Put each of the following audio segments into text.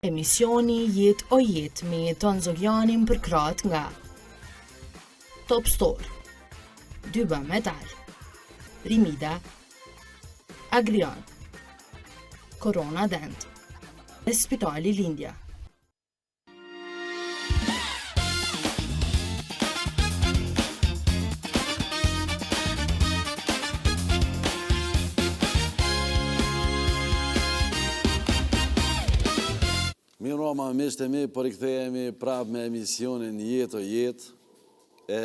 Emisioni Jetë o Jetë me Jeton Zogjanin përkrahet nga Top Store, 2B Metal, Rimida, Agrion, Corona Dent dhe Spitali Lindja. Mirëmbrama miqtë e mi, po rikthehemi prapë me emisionin Jetë o Jetë e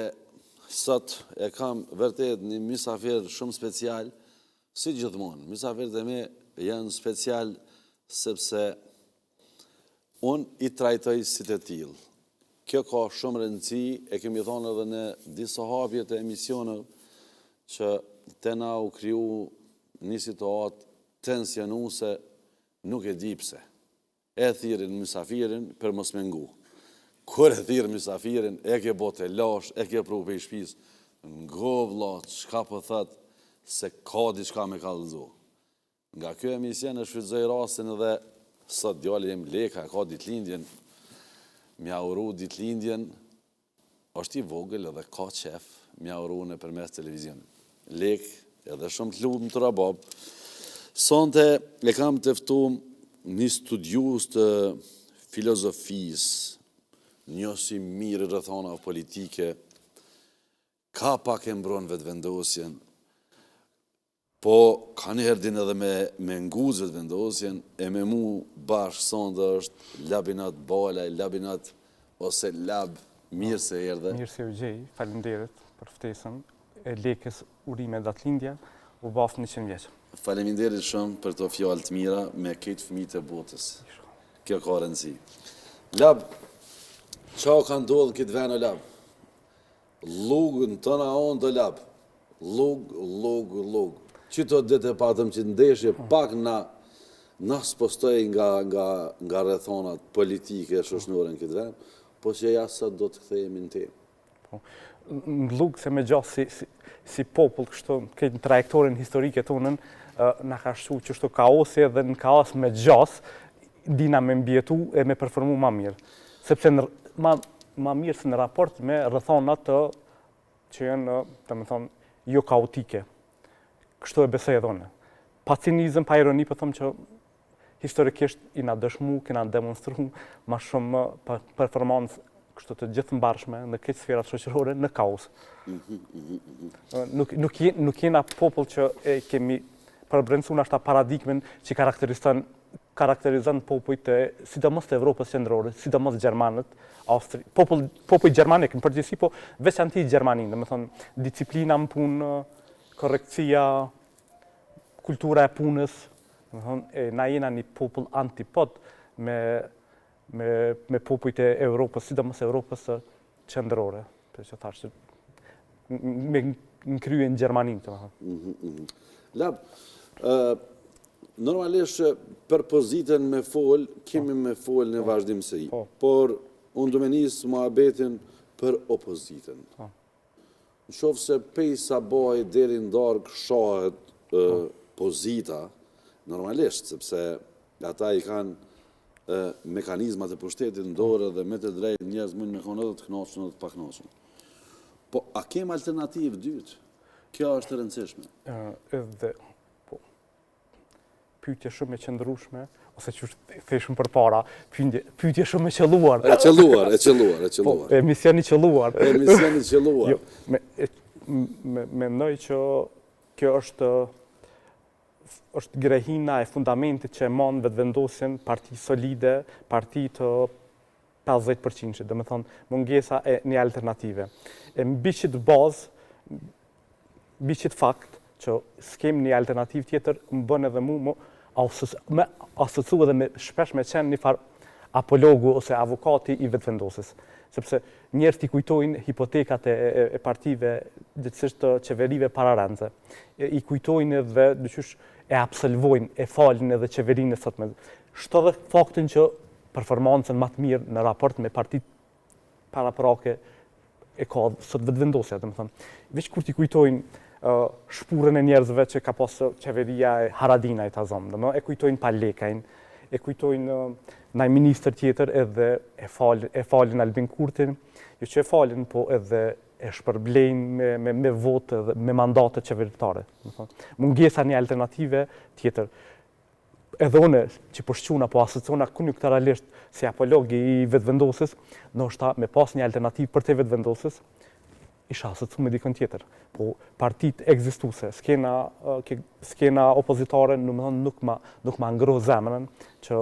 sot e kam vërtet një mysafir shumë special si gjithmonë, mysafirët e mi janë special sepse Unë i trajtoj si të tillë. Kjo ka shumë rëndësi, e kemi thonë edhe në disa hapje të emisioneve që te na u kriju një situatë tensionuese, nuk e di pse. E thirrin mysafirin për mos me ngu. Kur e thirr mysafirin, e ke bo telash, e ke pru pej shpisë, ngo vlla çka po thotë se ka diçka me kallëzu. Nga ky emision e shfrytëzoj rastin edhe sot djali im Leka e ka ditëlindjen, m'ia uru ditëlindjen, është i vogël edhe ka qef m'ia uru nëpërmes televizionit. Lekë, edhe shumë të lumtur babë. Sonte e kam të ftum një studius të filozofisë, njohës i mirë i rrethanave politike, ka pak e mbron Vetëvendosjen, Po kanjëherë din edhe me me nguc Vetëvendosjen e me mu bashkë sonte është Labinot Balaj, Labinot ose Lab, mirë se erdhe. Mirë se ju gjej, faleminderit për ftesën, e Lekës urime datëlindja, u baftë 100 vjeç. Faleminderit shumë për këto fjalë të mira me krejt fëmijët e botës. Kjo ka rëndësi. Lab, ça ka ndodhë në këtë ven o Lab? Llugë në tona anët o Lab. Llugë, llugë, llugë. Qito ditë e patëm qit ndeshje, pak na na spostoi nga nga nga rrethanat politike e shoqnore në këtë vend, po që ja sot do të kthehemi në temë. Po. Në llugë se me gjasë si, si, si popull kështu, këtë në trajektorin historike tonën, na ka shqu qështu kaosi edhe në kaos me gjasë, dina me mbijetu e me performu ma mirë. Sepse në, ma, ma mirë se në raport me rrethanat të që janë, domethonë, jo kaotike. Kështu e besoj edhe unë. Pa cinizëm, pa ironi, po them që historikisht jena dëshmu, kena demonstru ma shumë performancë kështu të gjithëmbarshme në këtë sferat shoqërore në kaos. Mhm, mhm, mhm. Nuk, nuk, nuk jena popull që e kemi përbrendësu nashta paradigmën që karakterizon karakterizon popujt e, sidomos të Evropës qendrore, sidomos gjermanët, Austri, popull, popuj gjermanik në përgjithësi, po veçanti Gjermaninë, domethonë, disiplina në punë, korrektësia, kultura e punës, domethonë, e, na jena një popull antipod me, me, me popujt e Evropës, sidomos Evropës qendrore, për që thashë, me në krye në Gjermaninë, domethonë. Mhm, mhm. Lab, normalisht për pozitën me fol, kemi po. me fol në po. vazhdimësi, po. por unë du me nisë muhabetin për opozitën. Në qoftë se pej sabahit deri në darkë shahet pozita, normalisht, sepse ata i kanë mekanizmat e pushtetit në dorë dhe me të drejtë njerëz mund me konë edhe të knaqun edhe të paknaqun. Po, a kem alternativë dytë? Kjo është e rëndësishme. Edhe, po, pyetje shumë e qëndrueshme, ose që theshëm përpara, pyetje, pyetje shumë e qëlluar. E qëlluar, e qëlluar, e qëlluar. Po, emision i qëlluar. Emision i qëlluar. Jo, me, me, mendoj që kjo është është grehina e fundamentit që e man Vetëvendosjen parti solide, parti të 50 përqindshit, domethonë mungesa e një alternative. E mbi qitë bazë, mbi qitë fakt, që s'kem një alternativë tjetër, më bën edhe mu, mu me asocu edhe me shpesh me qenë një farë apologu ose avokati i Vetëvendosjes. Sepse njerëzit i kujtojnë hipotekat e, e, e partive, gjithsesi të qeverive pararendëse. I kujtojnë edhe, dyqysh, e absolvojnë, e falin edhe qeverinë e sotme. Shto dhe faktin që performancën ma të mirë në raport me partitë paraprake e ka sot Vetëvendosja, domethonë. Veç kur t'i kujtojnë shpurën e njerëzve që ka pasë qeveria e Haradinajt ta zomë, domethonë, e kujtojnë Pal Lekajn, e kujtojnë naj ministër tjetër edhe e falin, e falin Albin Kurtin, jo që e falin, po edhe e shpërblejnë me, me, me votë dhe me mandate qeveritare. Mungesa një alternative tjetër. Edhe une, që po shquna, po asociona konjunkturalisht si apolog i Vetëvendosjes, ndoshta me pas një alternativë përtej Vetëvendosjes, isha asocu me dikën tjetër. Po partitë ekzistuese, skena, skena opozitare, domethonë, nuk ma, nuk ma ngroh zemrën që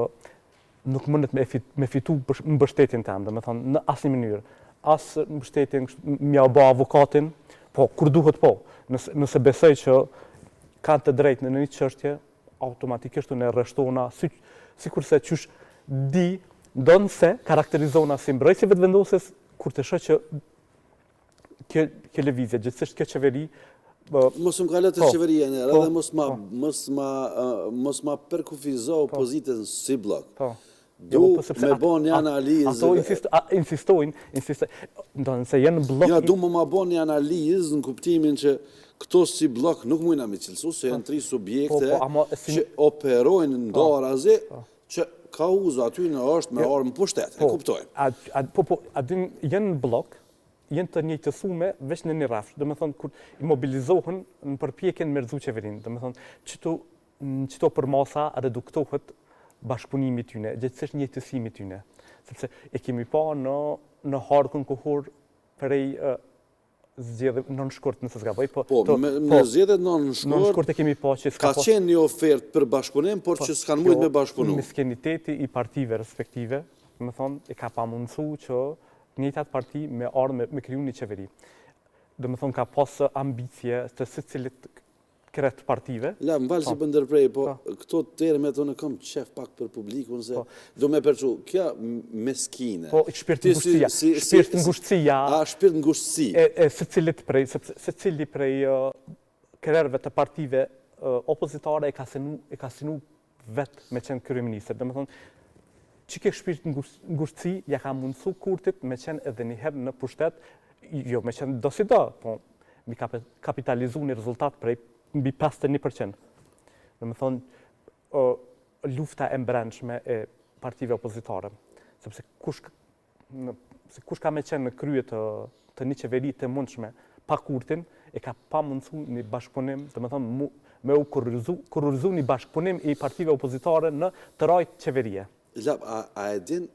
nuk mundet me, fit, me fitu mbështetjen tem, domethonë, në asnjë mënyrë. As mbështetjen, m'ja ba avokatin, po, kur duhet po, nëse, nëse besoj që kanë të drejtë në një çështje, automatikisht unë rreshtona, si, sikurse qysh di, ndonëse karakterizona si mbrojtës i Vetëvendosjes, kur të shoh që kjo, kjo lëvizje, gjithsesi kjo qeveri, Mos më kalo te po, qeveria njëherë, po, edhe mos ma, po. mos ma, mos ma përkufizo po. opozitën si bllok. Po. Du jo, po, me bo një analizë... Ato insist, a, insistojnë, insistojnë, ndonëse janë bllok... Ja, du me ma bo një analizë në kuptimin që këto si bllok nuk mujna me cilësu, se janë tri subjekte po, po, ama, si... që operojnë ndarazi, po, që kauza aty në është me jo, ardhë në pushtet, e po, kuptojmë. A, a, po, po, a din, janë bllok, janë të njëjtësume veç në një rrafsh, domethonë, kur i mobilizohen në përpjekjen me rrëzu qeverinë, domethonë, qëtu, në qëto përmasa reduktohet bashkëpunimi i tyne, gjegjësisht njëjtësimi i tyne, sepse e kemi pa në, në harkun kohor prej zgjedhje në shkurt nëse s'gaboj, po po të, me, po, zgjedhjet në shkurt. Në shkurt e kemi pa që s'ka ka qenë një ofertë për bashkëpunim, por po, që s'kan mujt me bashkëpunu. Meskiniteti i partive respektive, domethonë, e ka pamundësu që të njëjtat parti me ardhë me, me kriju një qeveri. Domethonë, ka pas ambicie të secilit krye të partive. La, më fal që po ndërprej, po, po këto termet unë kam qef pak për publikun, se po. do me përçu, kjo meskine. Po, shpirtngushtësia, shpirtngushtësia. A, shpirtngushtësi. E, e secilit prej, sepse secili prej krerëve të partive opozitare e ka synu, e ka synu vetë me qenë kryeministër. Domethonë, që kjo shpirtngushtësi ja ka mundësu Kurtit me qenë edhe një herë në pushtet, jo me qenë do si do, po mi kapitalizu një rezultat prej mbi 51%. Domethonë, lufta e mbrendshme e partive opozitare, sepse kush në, se kush ka me qenë në krye të, të një qeveri të mundshme pa Kurtin, e ka pamundësu një bashkëpunim, domethonë, mu, me u kurorëzu, kurorëzu një bashkëpunim i partive opozitare në trajtë qeverie. Lap, a, a e din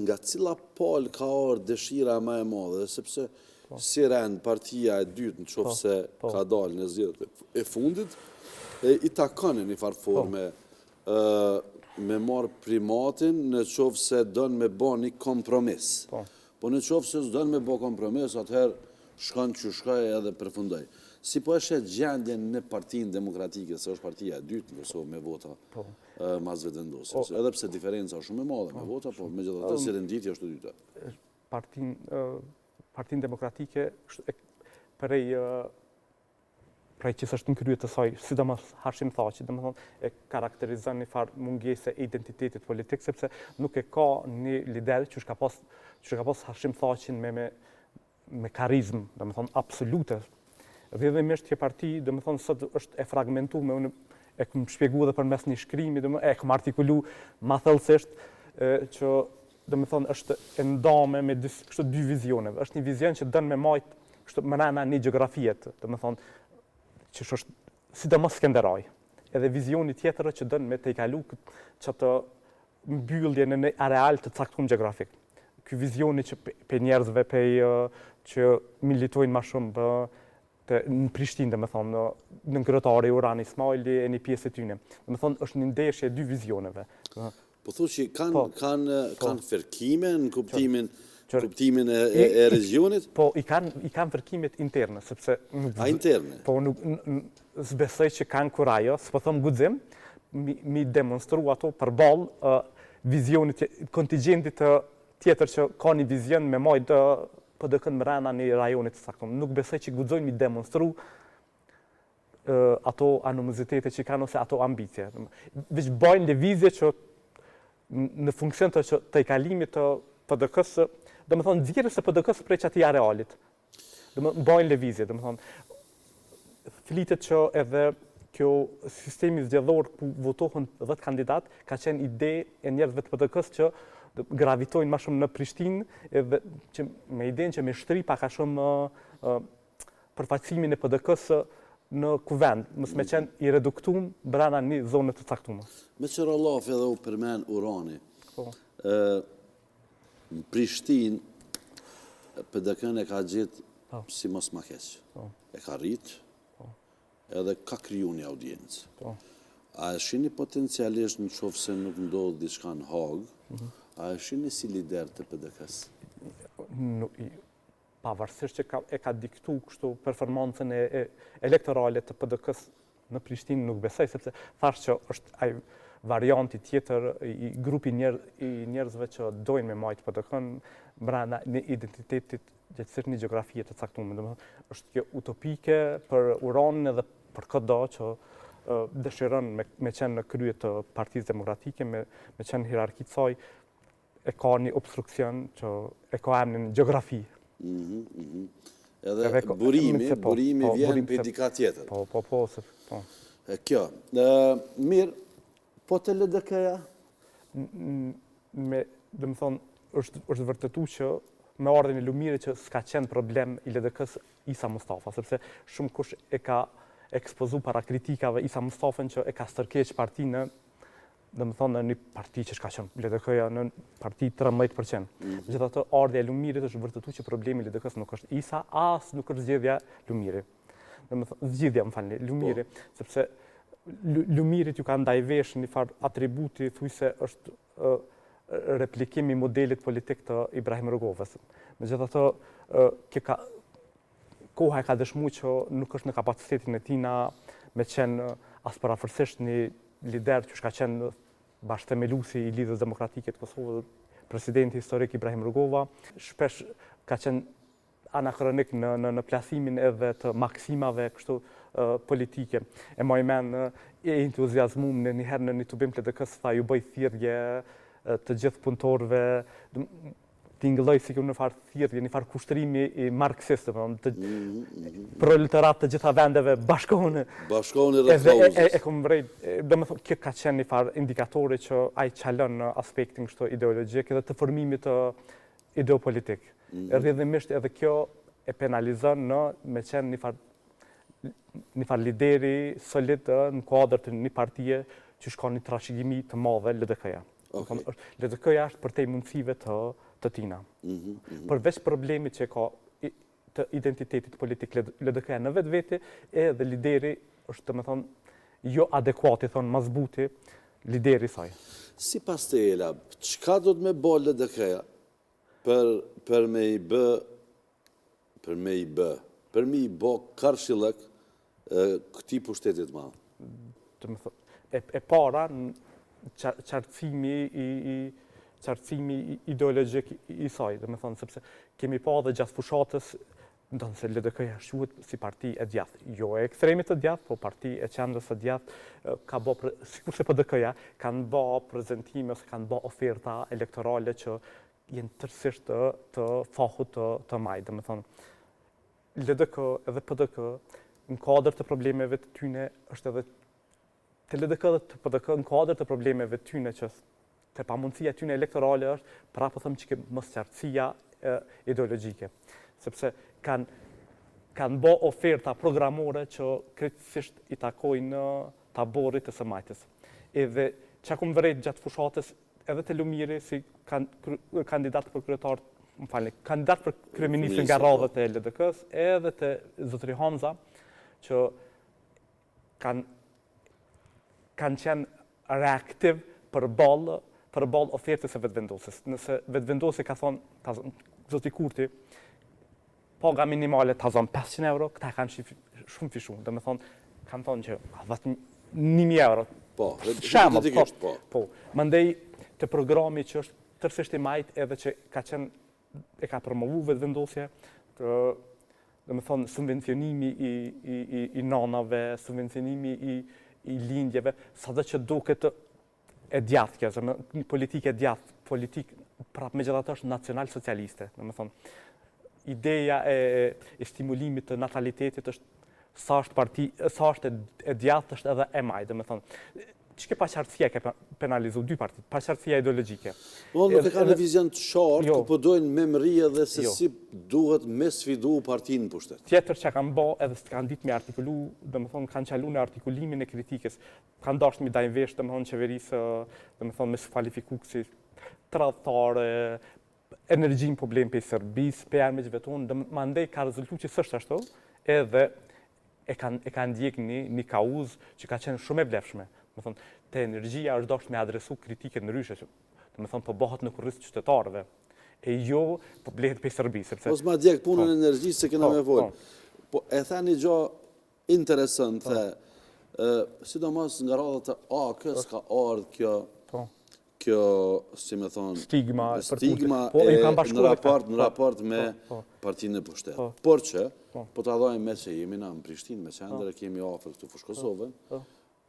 nga cila palë ka ardhë dëshira më e madhe, sepse po. si rend partia e dytë në qoftë po, se po. ka dalë në zgjedhjet e fundit, e, i takon në një farë po. forme me marrë primatin në qoftë se don me bo një kompromis. Po, po në qoftë se s'don me bo kompromis, atëherë shkon që shkoj edhe përfundoj. Si po e sheh gjendjen në Partinë Demokratike, se është partia e dytë në Kosovë me vota po. mas Vetëvendosjes, edhe pse diferenca është shumë e madhe me po, vota, po megjithatë si renditje është e dyta. Partinë Partinë Demokratike prej prej që s'është në krye të saj, sidomos Hashim Thaçi, domethonë, e karakterizon një farë mungese e identitetit politik, sepse nuk e ka një lider që ka pas, që ka pas Hashim Thaçin me, me, me karizmë, domethonë, absolute. Rrjedhimisht kjo parti, domethonë, sot është e fragmentume, unë e kom shpjegu edhe përmes një shkrimi, domethonë, e kom artikulu ma thellësisht, që domethonë, është e ndame me dys, kështu dy vizioneve. Është një vizion që don me majtë kështu mrena një gjeografie, domethonë, që është sidomos Skenderaj. Edhe vizioni tjetër që don me tejkalu qatë mbyllje në një areal të caktuar gjeografik. Ky vizioni që pe njerëzve pe që militojnë ma shumë pë, të, në Prishtinë, domethonë, nënkryetari Uran Ismaili e një pjesë e tyne. Domethonë, është një ndeshje e dy vizioneve. Po thu që kanë po, kanë po. kanë fërkime në kuptimin kuptimin e, e, e regjionit? Po, i kanë i kanë fërkimet interne, sepse nuk A interne? Po nuk s'besoj që kanë kurajo, s'po them guxim, mi, mi demonstru ato përballë uh, vizionit kontingjentit të tjetër që ka një vizion me majtë PDK-në mrena një rajoni të caktuar. Nuk besoj që guxojnë mi demonstru ato animozitete që kanë ose ato ambicie. Veç bajnë lëvizje që në funksion të që tejkalimit të PDK-së, domethonë nxjerrjes së PDK-së prej qatij arealit. Domethonë bajnë lëvizje, domethonë flitet që edhe Kjo sistemi zgjedhor ku votohen 10 kandidat ka qenë ide e njerëzve të PDK-së që gravitojnë ma shumë në Prishtinë edhe që me idenë që me shtri pak a shumë përfaqësimin e PDK-së në kuvend, mos me qenë i reduktum brenda një zone të caktume. Meqë ra llafi edhe u përmen Urani, po. në Prishtinë, PDK-në e ka gjetë po. si mos ma keq. Po. E ka rritë, po. edhe ka kriju një audiencë. Po. A e shini potencialisht në qoftë se nuk ndodh diçka në Hagë, mhm. a e shini si lider të PDK-së? Pavarësisht që ka, e ka diktu kështu performancën e, e elektorale të PDK-së në Prishtinë nuk besoj sepse thashë që është ai varianti tjetër i grupi njer, i njerëzve që dojnë me majtë PDK-në brenda një identitetit gjegjësisht një gjeografie të caktuar. Domethënë, është kjo utopike për Uranin edhe për këdo që dëshiron me, me qenë në krye të Partisë Demokratike, me, me qenë në hierarki të saj, e ka një obstruksion që e ka emnin gjeografi. Mhm, mhm. Edhe burimi, po, burimi po, vjen prej dika tjetër. Po, po, po, se, po. E kjo, mirë, po te LDK-ja? Me, domethonë, është, është vërtetu që me ardhjen e Lumirit që s'ka qenë problem i LDK-së Isa Mustafa, sepse shumë kush e ka ekspozu para kritikave Isa Mustafën që e ka stërkeq partinë domethonë në një parti që s'ka qenë LDK-ja në parti 13%. Mm. Megjithatë, ardhja e Lumirit është vërtetu që problemi i LDK-së nuk është Isa, as nuk është zgjedhja Lumiri. Domethonë, zgjidhja, më falni, Lumiri, po. sepse Lumirit ju ka ndaj vesh një farë atributi, thujse është replikim i modelit politik të Ibrahim Rugovës. Megjithatë, kjo ka, koha e ka dëshmu që nuk është në kapacitetin e tina me qenë as përafërsisht një lider që ka qenë bashkëthemeluesi i Lidhjes Demokratike të Kosovës, presidenti historik Ibrahim Rugova, shpesh ka qenë anakronik në, në, në plasimin edhe të maksimave kështu politike. E maj men i entuziazmum në njëherë në një tubim të LDK-së, tha ju bëj thirrje të gjithë punëtorëve, tingëlloi sikur një farë thirrje, një farë kushtrimi i marksist, domethënë të mm -hmm. proletarat të gjitha vendeve bashkohuni. Bashkohuni rreth kauzës. E, e, e kom vrejt, domethënë kjo ka qenë një farë indikatori që ai çalon në aspektin kështu ideologjik edhe të formimit të ideopolitik. Mm -hmm. Rrjedhimisht edhe kjo e penalizon në me qenë një farë një farë lideri solid në kuadër të një partie që shka një trashëgimi të madhe LDK-ja. Okay. LDK-ja është përtej mundësive të, të tina. Mm -hmm, mm -hmm. Përveç problemit që ka të identitetit politik LDK-ja në vetvete, edhe lideri është, domethonë, jo adekuati, thonë, ma zbuti, lideri i saj. Sipas teje, Ela, çka do të me bo LDK-ja për, për me i bë për me i bë, për me i bo karshillëk këtij pushtetit të madh? Domethonë, e, e para, qartësimi i, i qartësimi ideologjik i saj, domethonë, sepse kemi pa dhe gjatë fushatës, ndonëse LDK-ja shquhet si parti e djathtë, jo e ekstremit të djathtë, po parti e qendrës së djathtë, ka bo, sikurse PDK-ja, kanë bo prezentime ose kanë bo oferta elektorale që janë tërësisht të, të fahut të, të majtë, domethonë, LDK edhe PDK, në kuadër të problemeve të tyne, është edhe të LDK dhe të PDK në kuadër të problemeve të tyne që të pamundësia e tyne elektorale është, pra po them që ke mosqartësia ideologjike, sepse kanë kanë bo oferta programore që krejtësisht i takojnë taborit të së majtës. Edhe çka kom vërejt gjatë fushatës, edhe te Lumiri si kandidat për kryetar, më falni, kandidat për kryeministër nga po. radhët e LDK-s, edhe te zotëri Hamza, që kanë kanë qenë reaktiv përballë përballë ofertës së Vetëvendosjes. Nëse Vetëvendosje ka thonë, ta zoti Kurti, paga minimale ta zëmë 500 euro, këta kanë shif, shumëfishu, domethonë, kanë thonë që 1000 euro. Po, shembull, po, po. Po, mandej te programi që është tërësisht i majtë edhe që ka qenë, e ka promovu Vetëvendosje, të, domethonë, subvencionimi i, i, i, i nanave, subvencionimi i, i lindjeve, sado që duket e djathtë kjo, zemë, një politikë e djathtë, politikë prapë megjithatë është nacional socialiste, domethonë, ideja e, e stimulimit të natalitetit është Sa është parti, sa është e djathtë është edhe e majtë, domethënë. Qikjo paqartësia ka penalizu dy partitë, paqartësia ideologjike. Po, nuk e kanë një vizion të qartë, jo. ku po dojnë me mrri edhe se jo. si duhet me sfidu partinë në pushtet. Tjetër që kanë bo edhe s'kanë ditë me artikulu, domethënë, kanë çalu në artikulimin e kritikës, kanë dashtë me i vesh, domethënë, qeverisë, domethënë, me s'kualifiku kësi tradhtare, energjinë po blejnë pej Serbisë, pej armiqve tonë, dhe mandej ka rezultu që s'është ashtu, edhe e kanë e kanë ndjek një një kauzë që ka qenë shumë e vlefshme. Domethënë, te energjia është dashur me adresu kritikë ndryshe, që domethënë po bëhet në kurriz të qytetarëve. E jo po blehet pej Serbisë, sepse Mos ma djeg punën po. e energjisë se kena po, me fol. Po. po e the një gjë interesant po. the. Ë, sidomos nga radhët e AAK-s ka ardhur kjo po. kjo, si me thonë, stigma, stigma po, e, në raport, në po, raport me po, po. partinë në pushtet. Po. Por që, po, po ta dhajmë me që jemi na në Prishtinë, me qendër, po. kemi afër këtu Fushë Kosovën, po.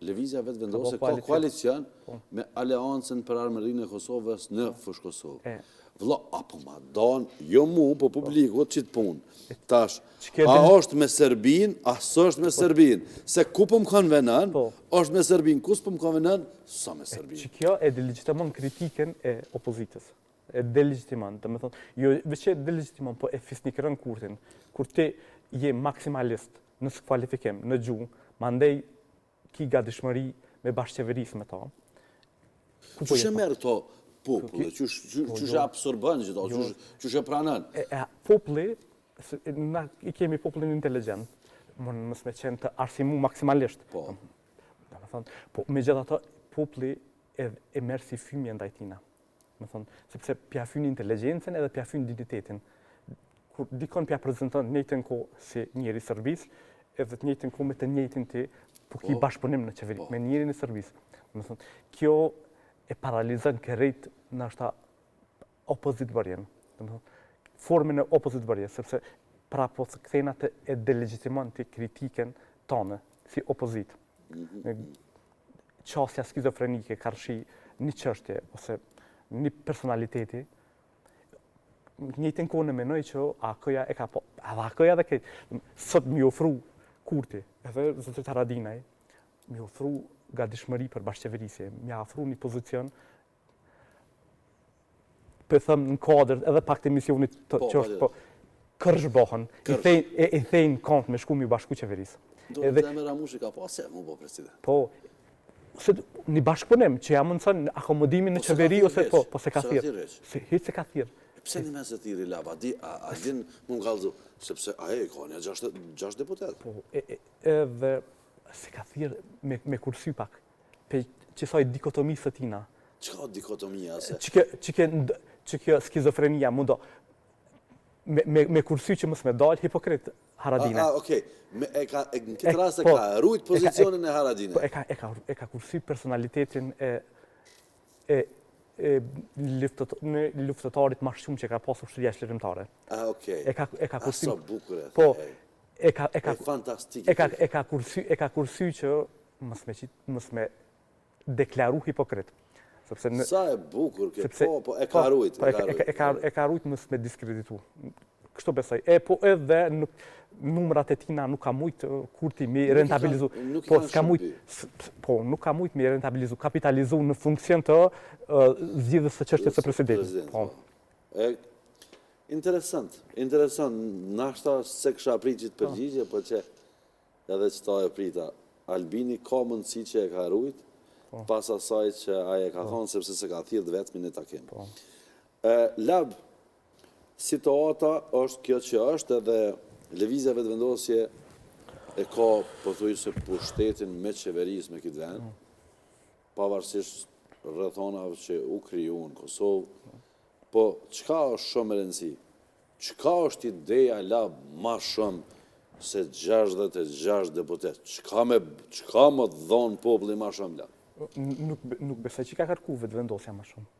Lëvizja Vetëvendosje ka koalicion po. me Aleancën për Ardhmërinë e Kosovës në Fushë Kosovë. Vlla, a po ma dan, jo mu, po publikut qitë punë. Tash, a është me Serbinë, a s'është me Serbinë? Se ku po më konvenon, po. është me Serbinë, ku s'po më konvenon, s'a me Serbinë. Që kjo e delegitimon kritikën e opozitës. E delegitimon, domethonë, jo veç e delegitimon, po e fisnikëron Kurtin. Kur ti je maksimalist në skualifikim, në gjuhë, mandej ki gatishmëri me bashkëqeveris me ta. Ku po Qysh e merr to populli, qysh po, qysh e jo. absorbon qito, jo. qysh e pranon? E, e, populli, na i kemi popullin inteligjent, mund mos me qenë të arsimu maksimalisht. Po. Domethonë, po megjithatë populli e, e merr si fymje ndaj tina. Domethonë, sepse pja fyn inteligjencën edhe pja fyn dinjitetin. Kur dikon pja prezenton në njëjtën kohë si njeri i Serbisë, edhe të njëjtën kohë me të njëjtin ti, po ki po. bashkëpunim në qeveri, po. me njerin e Serbisë. Domethonë, kjo e paralizon krejt nashta opozitbërjen. Domethonë, formën e opozitbërjes, sepse pra po të kthena të e delegitimon ti kritikën tane, si opozitë. Mm -hmm. Qasja skizofrenike karshi një çështje ose një personaliteti, në njëjtën kohë unë menoj që AAK-ja e ka po, edhe AAK-ja dhe krejt, sot mi ofru Kurti, edhe zotit Haradinaj, mi ofru gatishmëri për bashkëqeverisje, mi ofru një pozicion po e them në kuadër edhe pak të emisionit të po, që është, po, kërsh bohën, i thejnë, e, i thejnë kont me shku mi bashku qeverisë. Do të edhe, Ramushi ka pasë, mu bo president. Po, se një bashkëpunim që ja mundëson akomodimin në po qeveri ose po, po s'e ka thirrë. Se hiç s'e ka thirrë. Pse një mes e thirri Laba, di, a, a din më më kallzu, sepse a e ka një gjashtë deputet. Po, e, e, edhe s'e ka thirrë me, me kursy pak. Pe qësaj dikotomisë së tina. Çka dikotomia se? Që kjo, që kjo, që kjo skizofrenia mundo me, me, me kursy që mos me dalë hipokrit Haradinaj. A, a, okej. Me, e ka, e, në këtë rast e po, ka rujt pozicionin e, e Haradinajt. Po, e ka, e ka, e ka kursy personalitetin e, e, e luftët, në luftëtarit ma shumë që ka pasur ushtria çlirimtare. A, okej. E ka, e ka kursy... A, sa bukur e Po, e ka, e ka, e fantastike. E ka, e ka kursy, e ka kursy që mos me qit, mos me deklaru hipokrit. Sepse në, Sa e bukur kjo, sepse, po, po, e ka po, rujt. Po, e, ka, e, ka, e ka rujt mos me diskreditu. Kështu besoj. E po edhe nuk, numrat e tina nuk ka mujt Kurti mi rentabilizu. Nuk po, s'ka mujt, po, nuk ka mujt mi rentabilizu, kapitalizu në funksion të uh, zgjidhjes së çështjes së presidentit. Po. po. E, interesant, interesant. Nashta s'e kisha prit qit po. përgjigje, po që Edhe qëta e prita. Albini ka mundësi që e ka rujt, po. pas asaj që ai e ka po. thonë, sepse s'e ka thirrë të vetmin në takim. Po. Lab, situata është kjo që është edhe Lëvizja Vetëvendosje e ka pothuajse pushtetin me qeveris me këtë vend, pavarësisht rrethonave që u kriju në Kosovë, po çka është shumë me rëndësi? Çka është ideja Lab ma shumë se 66 deputet? Çka me çka me të dhonë populli ma shumë Lab? Nuk nuk besoj që ka kërku Vetëvendosja ma shumë.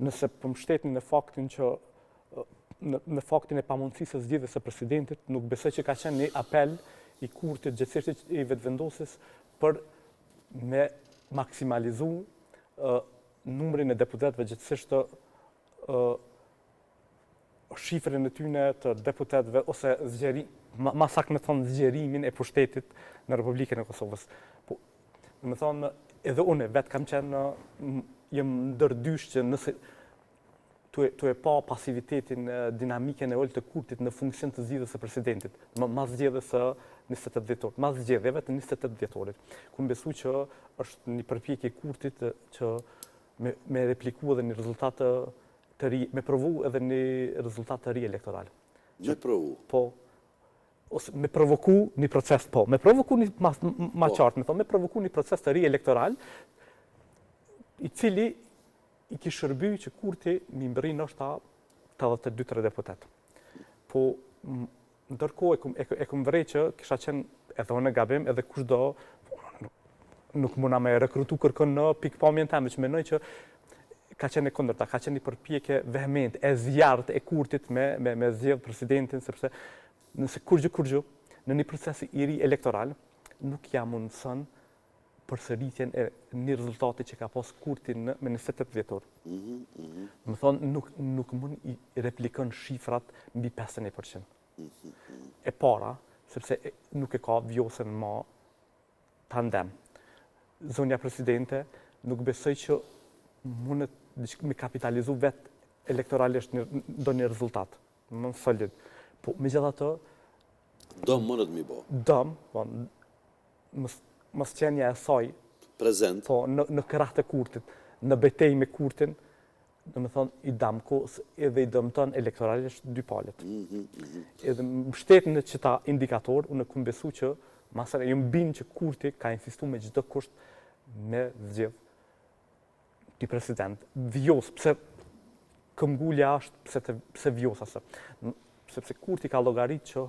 Nëse po mbështetni në faktin që në, në faktin e pamundësisë së zgjidhjes së presidentit, nuk besoj që ka qenë një apel i Kurtit, gjegjësisht i Vetëvendosjes për me maksimalizu uh, numrin e deputetëve gjegjësisht të ë. shifrën e tyne të deputetëve ose zgjeri, ma, ma saktë me thonë zgjerimin e pushtetit në Republikën e Kosovës. Po, domethonë, edhe unë vetë kam qenë, jem ndër dysh që nëse tu e, tu e pa pasivitetin, dinamikën e ulët të Kurtit në funksion të zgjedhjes së presidentit, ma, mas zgjedhjes së 28 dhjetorit, mas zgjedhjeve të 28 dhjetorit. Kum besu që është një përpjekje e Kurtit që me, me repliku edhe një rezultat të, të ri, me provu edhe një rezultat të ri elektoral. Me provu? Po, ose me provoku një proces, po, me provoku një, ma, ma po. qartë, me thonë, me provoku një proces të ri elektoral, i cili i kish shërby që Kurti me mbërri ndoshta 82-3 deputet. Po, ndërkohë e kum, e, e kum vrej që kisha qenë edhe unë gabim, edhe kushdo, nuk, nuk muna me rekrutu kërkon në pikëpamjen teme, që menoj që ka qenë e kundërta, ka qenë një përpjekje vehemente, e zjarrtë e Kurtit me, me, me zgjedh presidentin, sepse nëse kurgjë kurgjë, në një proces i ri elektoral, nuk ja mundëson përsëritjen e një rezultati që ka pas Kurti në me 28 dhjetor. Mm -hmm, mm -hmm. Domethonë, nuk, nuk mund i replikon shifrat mbi 51%. Mm -hmm. E para, sepse nuk e ka Vjosën ma tandem. Zonja presidente, nuk besoj që mundet me kapitalizu vetë elektoralisht një, ndonjë rezultat, më solid. Po, megjithatë... Dëm mundet mi bo. Dëm, po, mos mosqenia e saj prezent po në në krah të Kurtit, në betejë me Kurtin, domethonë i damkos edhe i dëmton elektoralisht dy palët. Mm -hmm, mm -hmm. Edhe mbështet në qëta indikator, unë kum besu që masane jom bind që Kurti ka insistu me çdo kusht me zgjedh një president. Vjosë, pse këmbgulja është pse të pse Vjosa se sepse Kurti ka llogarit që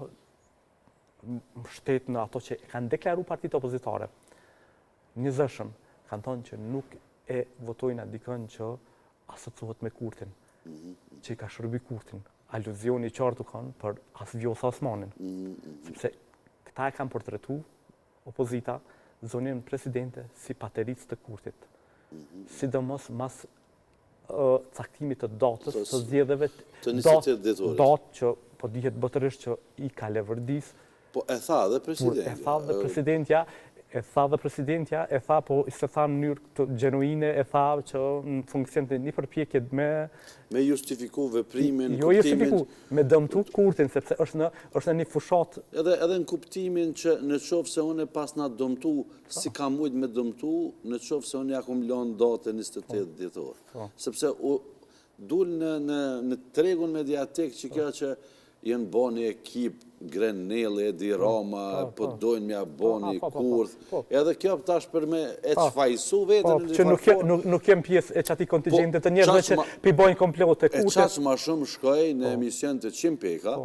mbështet në ato që e kanë deklaru partitë opozitare. Njëzëshëm, kanë thonë që nuk e votojnë dikën që asociohet me Kurtin, mhm. që i ka shërby Kurtin. Aluzioni i qartë u kanë për as Vjosa Osmanin. Mhm. Sepse këta e kanë portretu opozita zonjën presidente si patericë të Kurtit. Mhm. Sidomos mas caktimit të datës të zgjedhjeve të 28 dhjetorit. Datë që po dihet botërisht që i ka leverdis. Po e tha dhe presidentja. E tha dhe presidentja, e tha dhe presidentja, e tha po s'e tha në mënyrë të gjenuine, e tha që në funksion të një përpjekje me me justifiku veprimin, jo justifiku, me dëmtu Kurtin sepse është në është në një fushatë edhe edhe në kuptimin që në qoftë se unë pasna dëmtu Si ka mujt me dëmtu në qoftë se unë ja kom lënë datën 28 po. dhjetor. Po. Sepse u dul në, në, në tregun mediatik që kjo që janë bo një ekip Grenelli, Edi po, Rama, po dojnë me ja bo një kurth. Edhe kjo tash për me e çfajsu veten në një farë formë. Nuk, nuk jem pjesë e qatij kontingjentit të njerëzve që pi bojnë komplote kurthe. E qaq ma shumë shkoi në emision të Çim Peka,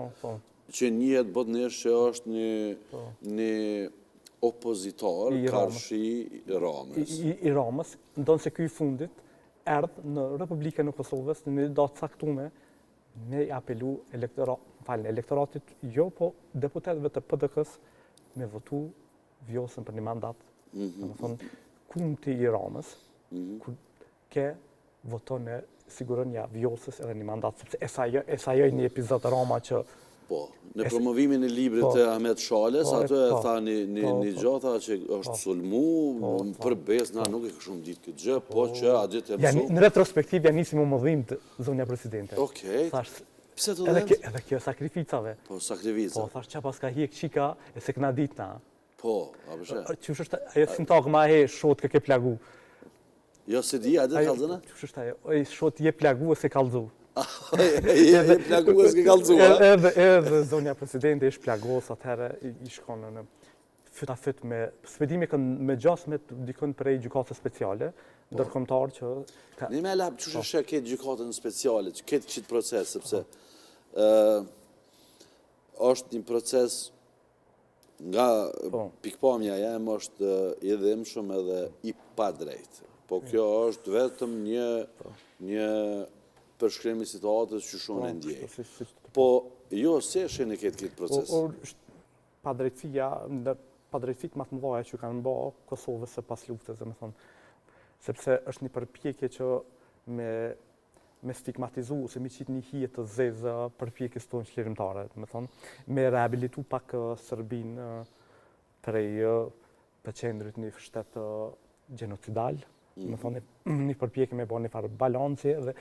që njihet botërisht që është një, po. një opozitar karshi Ramës. I, i Ramës, ndonëse ky i fundit, erdh në Republikën e Kosovës në një datë caktume me i apelu elektora, falni, elektoratit, jo po deputetëve të PDK-së me votu Vjosën për një mandat. Mm -hmm. Domethonë, kumti i Ramës, mm -hmm. kur ke voton e siguronja Vjosës edhe një mandat, sepse e sajoi, e sajoi një epizod Rama që... Po, në promovimin e librit po, të Ahmet Shalës, po, ato e po, tha një, një, po, një po. gjë, tha që është sulmu, për besë, na nuk e kishum ditë këtë gjë, po që a ditë e mësu. Në retrospektiv ja nisi me m'u dhimt zonja presidente. Okej, pse të dhimt? Edhe kjo sakrificave. Po, sakrifica. Po, thash që paska hjek qika e s'e kena ditë na. Po, a përshë? Qysh është ajo sintagma e shot kë ke plagu? Jo, s'e di, a dhe kallzona? Qysh është ajo, e shot je plagu e s'e kallzu. Je plagu e s'ke kallzu, a? Edhe, edhe, zonja presidente ish plagos atëherë, i shkon në fyt a fyt me, s'pe di me kënd, me gjasë me dikën prej gjykatës speciale, po. ndërkombëtar që... Ka... Një me la, qysh e po. sheh këtë gjykatën speciale, që këtë qitë proces, sepse po. është një proces Nga po. pikëpamja jem është i dhimbshëm edhe i padrejtë. Po kjo është vetëm një po. një përshkrim i situatës që shumë e ndjej. Po jo si e shihni këtë këtë proces. Padrejtësia, ndër padrejtësitë më të mëdha që kanë bë Kosovës së pas luftës, domethënë, sepse është një përpjekje që me. me stigmatizu ose me qitë një hije të zezë përpjekjes tonë çlirimtare, domethonë, me rehabilitu pak Serbinë prej të qenurit një shtet gjenocidal, mm. domethonë, një përpjekje me bo një farë balanci dhe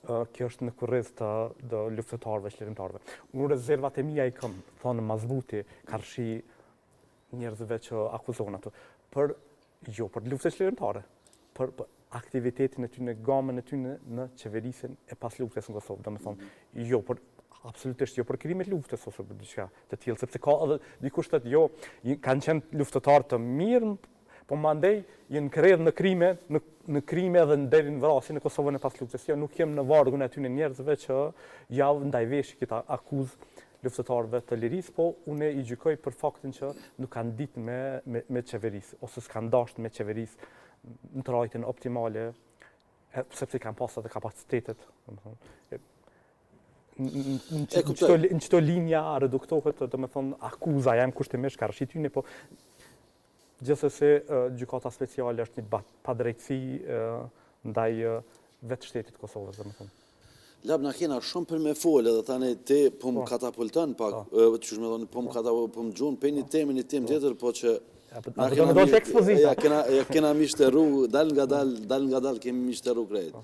kjo është në kurriz të do luftëtarëve çlirimtarëve. Unë rezervat e mia i kam thonë mazbuti karshi njerëzve që akuzohen ato. Për jo për luftën çlirimtare, për, për aktivitetin e tyne, gamën e tyne në qeverisjen e pas luftës në Kosovë, domethonë, jo për absolutisht jo për krimet e luftës ose për diçka të tillë, sepse ka edhe dikush thotë jo, kanë qenë luftëtarë të mirë, po mandej janë kredh në krime, në, në krime edhe në deri në vrasje në Kosovën e pas luftës. Jo, nuk jem në vargun e atyne njerëzve që jau ndajveshi këtë akuzë luftëtarëve të lirisë, po unë i gjykoj për faktin që nuk kanë ditë me, me, me qeverisë, ose s'kanë dashtë me qeverisë në trajtën optimale, e, sepse i kanë pas edhe kapacitetet, domethonë. Në qëto linja reduktohet, domethonë, akuza jem kushtimisht karshi tyne, po gjithsesi gjykata speciale është një padrejtësi ndaj vetë shtetit të Kosovës, domethonë. Lab, na kena shumë për me folë edhe tani ti po më po. katapulton pak, po. qysh me thonë, po më po. katapulton, po më gjun prej një teme një temë tjetër, po që na kena mi, ja, kena, ja, kena mi shteru, dal nga dal, dal nga dal kemi mi shteru krejt.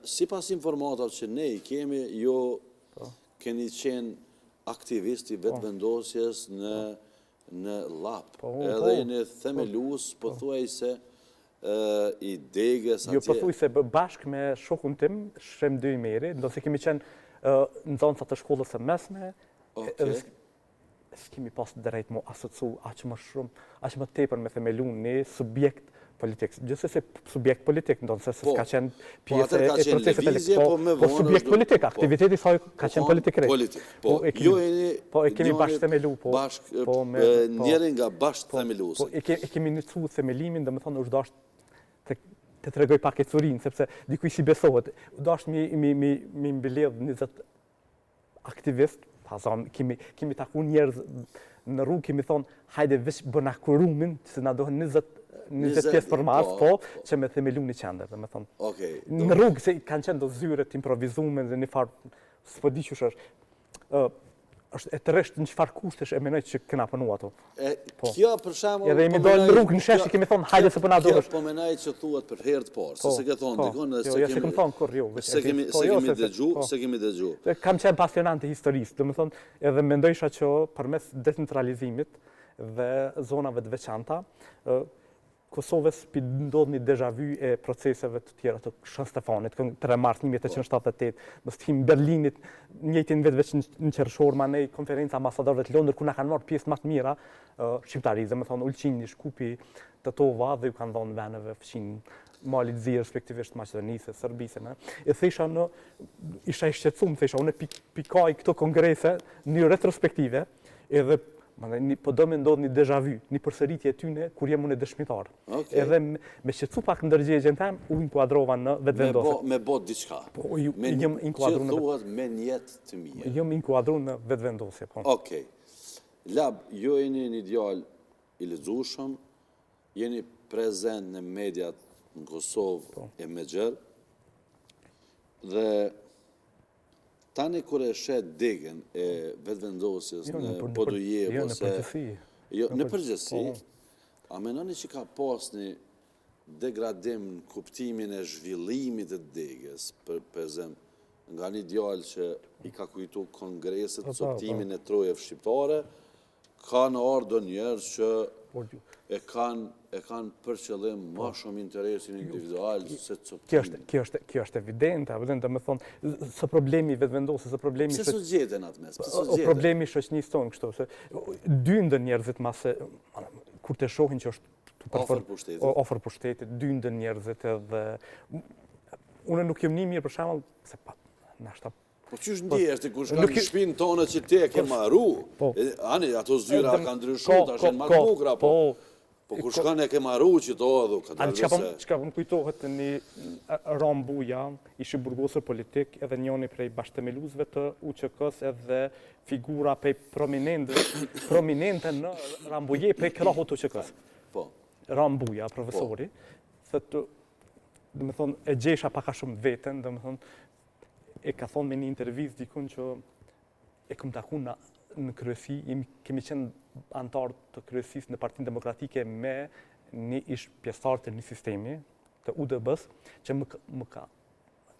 Sipas informatave që ne i kemi, jo keni qenë aktivist i vetëvendosjes në në Llap, edhe jeni themelues, pothuajse i degës atje. Jo, pothuajse bashkë me shokun tim, Shemdy Ymeri, ndonëse kemi qenë nxënësa të shkollës së mesme, edhe s'kemi pas drejt m'u asociu aq më shumë, aq më tepër me themelu një subjekt politik. Gjithsesi subjekt politik, ndonëse se po, s'ka qenë po, pjesë e procesit elektoral. Po, po, po subjekt politik, po. aktiviteti saj ka qenë politik krejt. Politik, po, e kemi, jo jeni, po, e kemi bashkë themelu, po, bashkë, po, me, po, njëri nga bashkë themeluesit. Po, e, ke, e kemi inicu themelimin, domethonë, është dashtë të, të tregoj pak ecurinë, sepse dikuj s'i besohet, u dashtë mi, mi, mi, mi mbledh 20 aktivist, pa zonë, kemi, kemi taku njerëz në rrugë, kemi thonë, hajde veç bëna kuorumin, se na dohen 20, 20 pjesëmarrës, po, po, që me themelu një qendër, domethonë. Okej. Në rrugë, se kanë qenë do zyre të improvizume dhe një farë, s'po di qysh është. është e trishtë në çfarë kushtesh e menoj që kena punu ato. E, po. Kjo për shembull... Edhe jemi po dalë në rrugë në shesh i kemi thonë, hajde se po na duhesh. Kjo po menoj që thuhet për herë të parë, se po, s'e ke thonë, po. dikon, dhe jo, se jo, kemi... thonë kurrë, jo, s'e kemi, po, jo, kemi dëgju, s'e kemi dëgju. Kam qenë pasionant i historisë, domethonë, edhe mendojsha që përmes decentralizimit dhe zonave të veçanta, Kosovës pi ndodh një deja vu e proceseve të tjera të Shën Stefanit, 3 mars 1878, mos të him Berlinit, njëjtin vit veç në qershor, manej konferenca ambasadorëve të Londër, ku na kanë marrë pjesë më të mira shqiptarisë, domethonë Ulqini, Shkupi, Tetova dhe ju kanë dhënë vendeve fqinj Malit Zi, respektivisht Maqedonisë, Serbisë, ne. E thesha në isha i shqetësuar, thesha unë pi kaj këto kongrese në një retrospektive, edhe Mandej, po do me ndodhë një deja vu, një përsëritje e tyne, kur jem unë dëshmitar. Okay. Edhe me, me shqetësu pak ndërgjegjen tem, u inkuadrova në vetëvendosje. Me bo, me bo diçka. Po, ju, me, jem inkuadru në... Që thuhet me nijet të mirë. Jem inkuadru në vetëvendosje, po. Okej. Lab, ju jeni një djalë i lexueshëm, jeni prezent në mediat në Kosovë po. e më gjerë, dhe Tani kur e sheh degën e Vetëvendosjes jo, në Podujevë jo, ose në përgjithësi. Jo, në përgjithësi, po. a mendoni që ka pas një degradim në kuptimin e zhvillimit të degës, për për nga një djalë që i ka kujtu kongreset, po, po, coptimin e trojeve shqiptare, Kanë ardhë do njerëz që e kanë e kanë për qëllim ma po. shumë interesin individual se coptimin. Kjo është kjo është kjo është evidente, apo domethonë, se problemi i vetëvendosjes, se problemi Pse s'u gjetën atë mes? Pse s'u gjetën? Problemi i shoqënisë tonë kështu se dyndën njerëzit mase kur të shohin që është afër pushtetit. Afër pushtetit, dyndën njerëzit edhe unë nuk jam një mirë për shembull se pa nashta Po qysh po, ndihesh ti kur shkon në shpinë tonë që ti e ke po, maru? Po. Ani, ato zyra kanë ndryshu, tash janë ma të bukura, po. Po kur shkon e ke maru që to edhe, ka dalë se... Çka po më kujtohet një Ramë Buja, ish i burgosur politik, edhe njoni prej bashkëthemeluesve të UÇK-s edhe figura prej prominente, prominente në Rambuje prej krahut të UÇK-s. Po. Ramë Buja, profesori, po. thotë. Domethonë, e gjesha pak a shumë veten, domethonë, e ka thonë me një intervistë dikun që e kom taku në, në kryesi, jemi, kemi qenë anëtar të kryesisë në Partinë Demokratike me një ish pjesëtar të një sistemi, të UDB-s, që më, më ka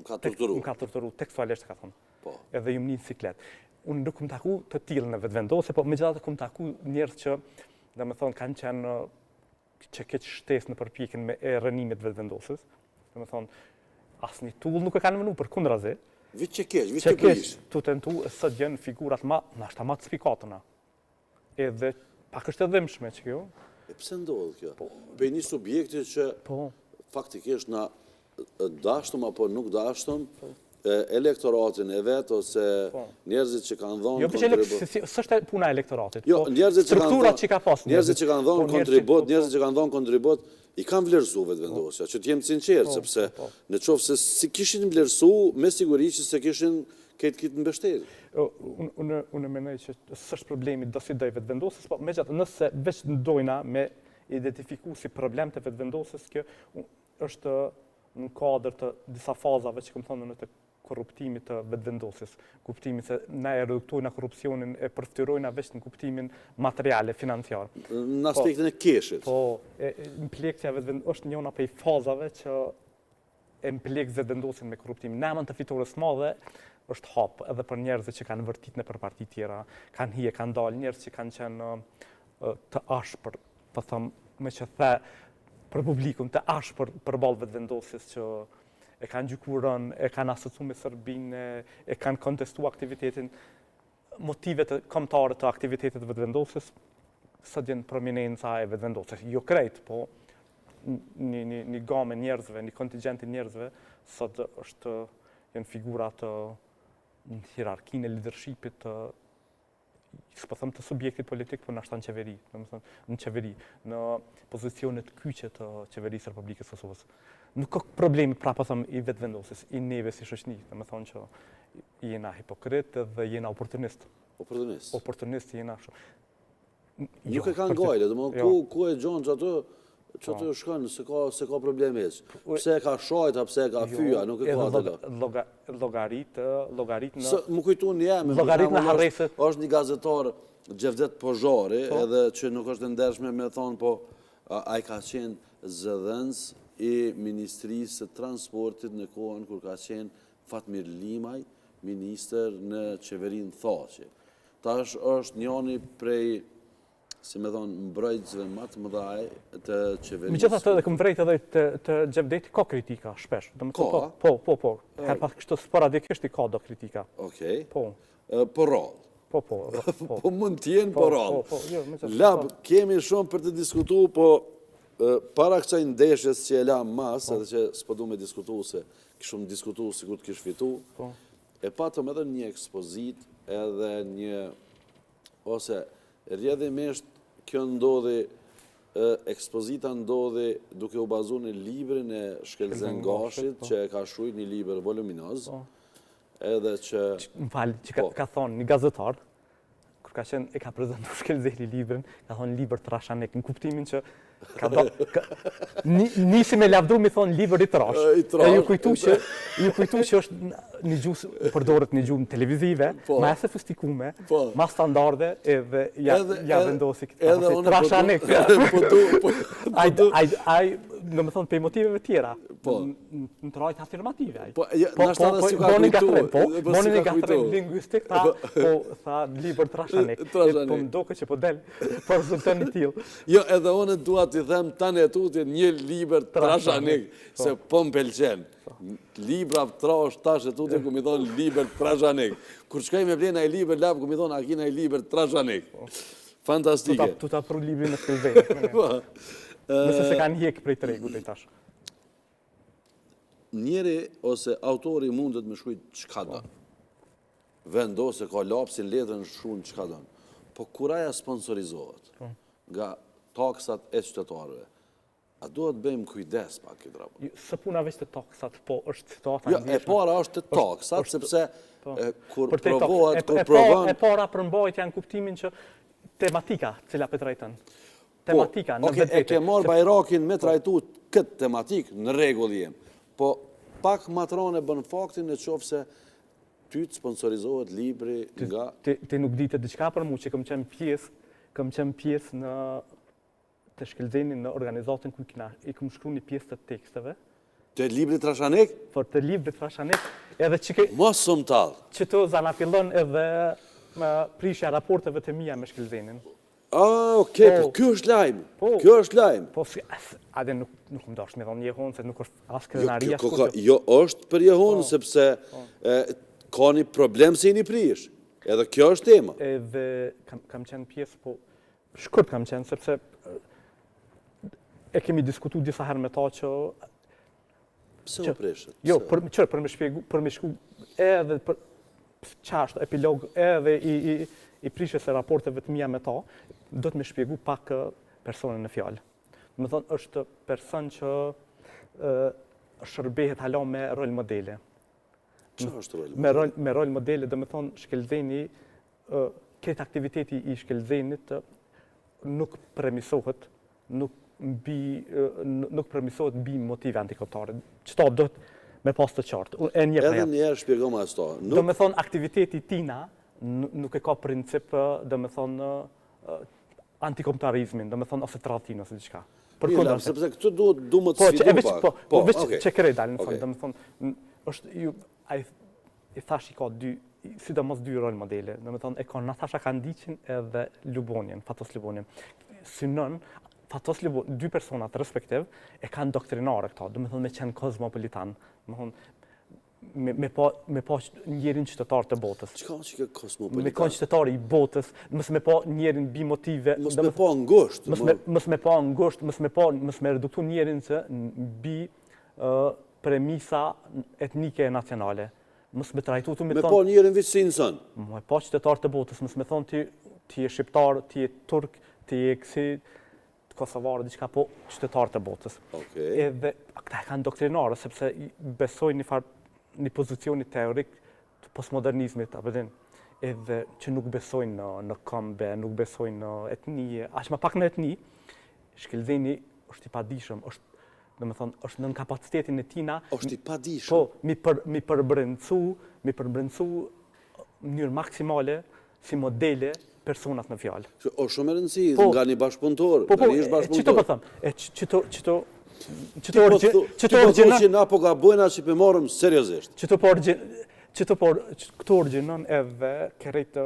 Më ka torturu. Më ka torturu, tekstualisht ka thonë. Po. Edhe jum ni në siklet. Unë nuk kom taku të tillë në Vetëvendosje, po megjithatë kom taku njerëz që, domethonë, kanë qenë që keq shtesë në përpjekjen me e rrënimit të Vetëvendosjes. Domethonë, asnjë tullë nuk e kanë vënu përkundrazi. Veç që keq, veç të prish. Tu tentu, sot janë figurat ma, nashta ma të spikatuna. Edhe pak është e dhimbshme që kjo. E pse ndodh kjo? Po, Prej një subjekti që po. faktikisht na dashtëm apo nuk dashtëm, po. elektoratin e vet ose po. njerëzit që kanë dhënë jo, kontribut. Jo, s'është puna e elektoratit. Jo, po, njerëzit që kanë dhënë që ka pas njerëzit që kanë dhënë kontribut, njerëzit që kanë dhënë kontribut i kanë vlerësu Vetëvendosja, që të jem sinqert, sepse në qoftë se s'i kishin vlerësu, me siguri që s'e kishin Këtë këtë mbështetje. Unë unë mendoj që s'është problemi do si doj Vetëvendosjes, po megjithatë nëse veç dojna me identifiku si problem të Vetëvendosjes, kjo është në kuadër të disa fazave që kom thonë në të korruptimit të Vetëvendosjes, kuptimin se na e reduktojna korrupsionin, e përftyrojna veç në kuptimin material e financiar. Në po. aspektin e keshit. Po, e, mplekja Vetëvendosjes është njëna prej fazave që e mplek Vetëvendosjen me korruptimin. Në emën të fitores së madhe është hap edhe për njerëzit që kanë vërtit nëpër parti tjera, kanë hi e kanë dalë, njerëz që kanë qenë të ashpër, po them, me që the për publikun të ashpër përballë Vetëvendosjes që e kanë gjyku rëndë, e kanë asocu me Serbinë, e kanë kontestu aktivitetin, motivet kombëtare të aktivitetit të Vetëvendosjes, sot janë prominenca e Vetëvendosjes. Jo krejt, po një, një, një gamë e njerëzve, një kontingjent i njerëzve, sot është janë figura të në hierarkinë e leadershipit të s'po them të subjektit politik, po nashta në qeveri, domethënë, në qeveri, në pozicionet kyçe të qeverisë së Republikës së Kosovës. Nuk ka problemi, pra po them, i Vetëvendosjes, i neve si shoqni, domethënë që jena hipokrit dhe jena oportunist. Oportunist. Oportunist jena shumë. Nuk jo, e kanë gajle, domethënë, jo. ku, ku e gjonë që ato, që ato po. shkon, s'e ka, s'e ka problem hiç. Pse e ka shajt, a pse e ka jo, fya, nuk e ka atë la. Llogarit, llogarit në... Më kujtu një emër, llogarit në harresët. është një gazetar, Xhevdet Pozhari, po. edhe që nuk është e ndershme me thonë, po ai ka qenë zëdhënës i Ministrisë së Transportit në kohën kur ka qenë Fatmir Limaj, ministër në qeverinë Thaçi. Tash është njani prej, si me thonë, mbrojtësve ma të mëdhaj të qeverisë. Megjithatë edhe kom vrejt edhe te, te Xhevdeti ka kritika shpesh. Ka? Po, po, po, po. Her pas kështu sporadikisht i ka do kritika. Okej. Po. Po rrallë. Po, po, po. Po mund të jenë po, po rrallë. Po, po, jo, me Lab, po. kemi shumë për të diskutu, po para kësaj ndeshjes që e lamë mas, po. edhe që s'po du me diskutu se kishum diskutu sikur të kish fitu, po. e patëm edhe një ekspozitë, edhe një, ose rrjedhimisht kjo ndodhi, ekspozita ndodhi duke u bazu në librin e Shkëlzen Gashit, po. që e ka shkrujt një libër voluminoz, po. edhe që... Më fal, që ka, po. ka thonë një gazetar, kur ka qenë, e ka prezentu Shkëlzeni librin, ka thonë libër trashanik, në kuptimin që ka do, ka, nisi me lavdru mi thonë libër i trash. I trash. E ju kujtu që, ju kujtu që është një gjuhë, përdoret një gjuhë televizive, po. ma e sofistikume, po. ma standarde, edhe ja, edhe, ja vendosi këtë. Edhe unë po trashanik. Po tu, po, po tu. Ai, ai, domethonë, prej motiveve tjera. Po. Në trajtë afirmative ai. Po, ja, po, po, po, po, boni ngatërrim, po, po boni një ngatërrim linguistik, tha, po, tha, libër trashanik. Trashanik. Po më doke që po del, po rezulton i tillë. Jo, edhe unë dua t'i them tani e tutje një libër trashanik, po. se po më pëlqen. Po. Libra trash, tash e tutje, ku mi thonë libër trashanik. Kur shkoj me ble naj libër, lab, ku mi thonë, a ki naj libër trashanik. Po. Fantastike. Tu ta pru librin e Shkëlzenit. Po. Nëse s'e kanë hjek prej tregut e tash. Njeri ose autori mundet me shkrujt çka don. Vendos e ka lapsin, letrën, shkrun çka don. Po kur aja sponsorizohet po. nga taksat e qytetarëve, a duhet bëjmë kujdes pak këtë raport? Jo, s'ë puna veç te taksat, po është situata jo, e para është te taksat, sepse po. kur provohet, kur provon... E para përmbajtja në kuptimin që tematika cila po trajton. Po, Tematika në vetvete. E ke marrë bajrakin me trajtu këtë tematikë, në rregull jem. Po, pak ma t'ranë e bën faktin në qoftë se ty të sponsorizohet libri nga... Ti, ti nuk dite diçka për mu që kam qenë pjesë, kam qenë pjesë në te Shkëlzeni në organizatën ku kina, i kam shkru një pjesë të teksteve. Te libri Trashanik? Po te libri Trashanik, edhe që ke... Mos më tall! Qëtu zana fillon edhe me prishja raporteve të mia me Shkëlzenin. Ah, okej, po, po kjo është lajm. Po, kjo është lajm. Po, si, as, a nuk, nuk më dashtë me dhonë jehonë, se nuk është as krenaria. Jo, kjo, jo, është për jehonë, po, sepse po. E, ka një problem se jeni prish. Edhe kjo është tema. Edhe kam, kam qenë pjesë, po, shkurt kam qenë, sepse e kemi diskutu disa herë me ta që Pse u prishët? Jo, për, qërë, për me shpjegu, për me shku edhe për qashtu, epilog edhe i, i, i prishjes së raporteve të mia me ta, do të me shpjegu pak personin në fjalë. Domethonë, është person që e, shërbehet hala me rol modele. Që është rol modele? Me rol, me rol modele, domethonë, Shkëlzeni, këtë aktiviteti i Shkëlzenit nuk premisohet nuk mbi nuk premisohet mbi motive antikombëtare. Qëta do të me pas të qartë. E një Edhe një herë shpjegoma asto. Nuk... Domethonë, aktiviteti i tina nuk e ka princip, domethonë, antikombëtarizmin, domethonë, ose tradhtinë, ose diçka. Për Mirë, sepse këtë duhet du më të po, sfidu pak. Po, po, po, veç okay. që krejt dalë në fund, okay. domethonë, është ju, ai i thash i ka dy, sidomos dy rol modele, domethonë, e ka Natasha Kandiqin edhe Lubonjën, Fatos Lubonjën. Synon, Fatos Lubonjën, dy personat respektiv, e kanë doktrinare këta, domethonë me qenë kozmopolitan, domethonë, me, me pa, me pa njerin qytetar të botës. Çka është kjo kozmopolitan? Me kanë qytetar i botës, mos me pa njerin mbi motive... Mos me pa ngusht. Mos me, mos me pa ngusht, mos me pa, mos me reduktu njerin që mbi uh, premisa etnike e nacionale. Mos me trajtu tu me thonë... Me pa njerin veç si insan. Me pa qytetar të botës, mos me thonë ti, ti je shqiptar, ti je turk, ti je kësi, kosovar, diçka, po qytetar të botës. Okay. Edhe këta e kanë doktrinare, sepse besojnë një farë, një pozicioni teorik të postmodernizmit, apo din, edhe që nuk besojnë në, në kombe, nuk besojnë në etni, aq më pak në etni, Shkëlzeni është i padijshëm, është Domethonë, është nën kapacitetin e tina... është i padijshëm. Po, mi, për, mi përbrendësu, mi përbrendësu në mënyrë maksimale, si modele, personat në fjalë. Që është shumë e rëndësi, po, nga një bashkëpunëtor, po, po, nga një ish bashkëpunëtor. Qëto po them, e qëto, qëto, qëto origjinon... Qëto po origjinon... që na po gabojna që po marrim seriozisht. Qëto po origjinon... Qëto po, këto origjinon edhe krejt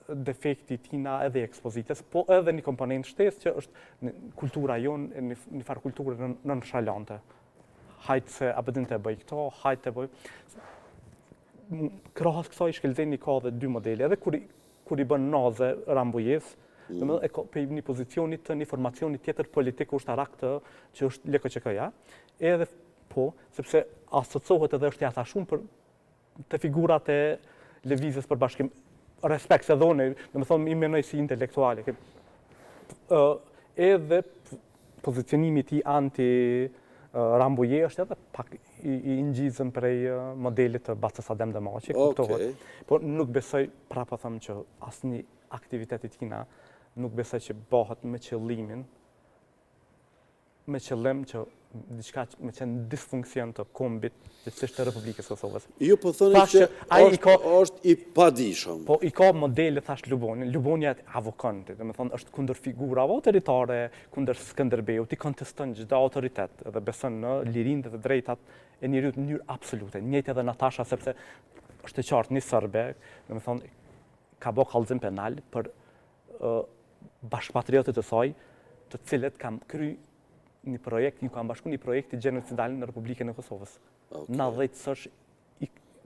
defekti i tina edhe i ekspozitës, po edhe një komponent shtesë që është kultura jonë, një, një farë kulture nonshalante. Hajt se a din të bëj këto, hajt të bëj. Krahas kësaj Shkëlzeni ka edhe dy modele, edhe kur, kur i bën naze Rambujes, mm. domethënë e ka prej një pozicioni të një formacioni tjetër politik ushtarak të që është LKÇK-ja, edhe po, sepse asociohet edhe është i atashum për te figurat e lëvizjes për bashkim, respekt se dhone, domethonë, i menoj si intelektuale. Edhe pozicionimi i tij anti Rambuje është edhe pak i, i ngjizën prej modelit të Bacës Adem Demaçi, okay. kuptohet. Po nuk besoj, prapë po them që asnjë aktivitet i tina nuk besoj që bëhet me qëllimin me qëllim që diçka me qenë disfunksion të kombit, gjithsesi të Republikës së Kosovës. Ju po thoni që ai i ka është i padijshëm. Po i ka modele thash Lubonjën, Lubonja avokon, domethonë është kundër figurave autoritare, kundër Skënderbeut, i konteston çdo autoritet dhe beson në lirinë dhe të drejtat e njeriut në mënyrë absolute. Njëjtë edhe Natasha sepse është e qartë një serbe, domethonë ka bë kallëzim penal për bashkëpatriotët e saj, të cilët kanë kry një projekt, ju kanë bashku një projekti gjenocidal në Republikën e Kosovës. Okay. Na 10 sosh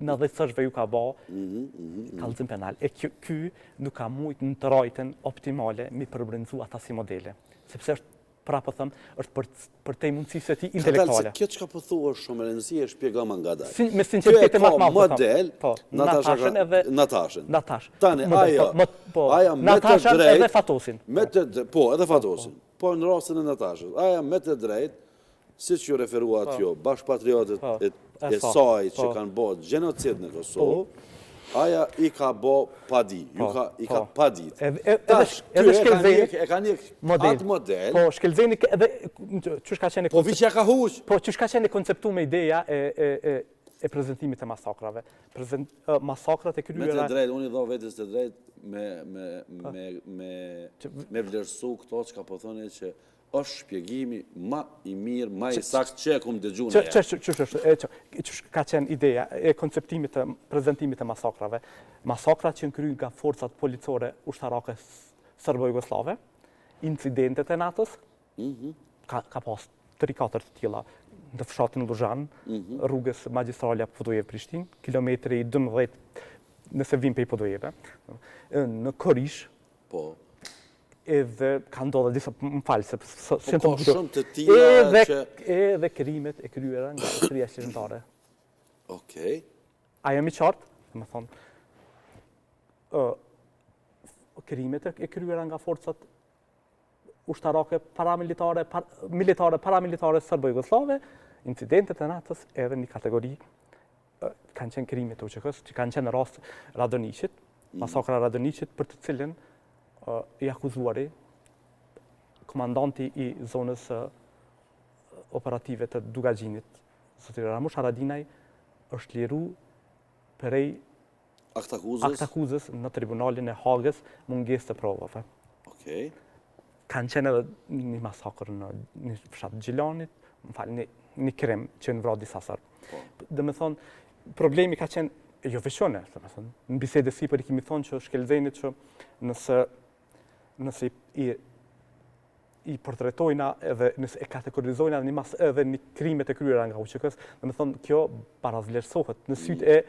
na 10 soshve ju ka ba mm -hmm, mm -hmm. kallëzim penal. E ky, ky nuk ka mujt në trajtën optimale mi përbrendësu ata si modele. Sepse është prapë po them, është për përtej mundësisë së tij intelektuale. Kjo çka po thua është shumë e rëndësishme, e shpjegoma ngadalë. Si, me sinqeritet më të madh. Model, po, Natashën edhe Natashën. Natashën. Tani ajo, po, po, ajo me të drejtë edhe Fatosin. Me të po, edhe Fatosin. Po, po në rastin e Natashës, ajo me të drejtë, siç ju referuat po. ju, bashkëpatriotët po. e, e saj që kanë bërë gjenocid në Kosovë, po. Aja i ka bo padi, ju po, ka, i ka po. padit. Edhe, Tash, edhe Shkelzeni, e ka njek atë model. Po, Shkelzeni, edhe, qysh ka qenë... Po, veç ja ka huq. Po, qysh ka qenë konceptu me ideja e, e, e, e prezentimit të masakrave. Prezent, masakrat e kryera... Me të drejtë, unë i do vetes të drejtë me, me, me, me, me vlerësu këto çka po thoni që është shpjegimi ma i mirë, ma i saktë që e kom dëgju në Që, që, që, që, ka qenë ideja e konceptimit të prezentimit të masakrave. Masakrat që janë kryer nga forcat policore ushtarake serbo-jugoslave, incidentet e natës, mhm. ka, ka pas 3-4 të tilla në fshatin Lluzhan, mhm. rrugës magjistralja Podujevë-Prishtinë, kilometri 12 nëse vim prej Podujeve, në Korishë, Po. Edhe ka ndodhur disa, më fal se po, si po, ka shumë të tilla edhe, që edhe krimet e kryera nga ushtria çlirimtare. Okej. A jam i qartë? Domethonë, ë krimet e kryera nga forcat ushtarake paramilitare, par, militare, paramilitare serbo-jugoslave, incidentet e natës edhe një kategori kanë qenë krime të UÇK-së, që kanë qenë rast Radoniqit, mm. masakra Radoniqit, për të cilën i akuzuari, komandanti i zonës operative të Dukagjinit, zotëri Ramush Haradinaj, është liru prej aktakuzës, aktakuzës në tribunalin e Hagës mungesë të provave. Okej. Kanë qenë edhe një masakër në një fshat Gjilanit, më fal, një, një krim që janë vra disa serbë. Po. Domethonë, problemi ka qenë, jo veç unë, domethonë, në bisedë sipër i kemi thonë që Shkelzenit që nëse, nëse i, i portretojna edhe nëse e kategorizojna një mas edhe një krimet e kryera nga UÇK-s, domethonë kjo barazvlerësohet në sytë e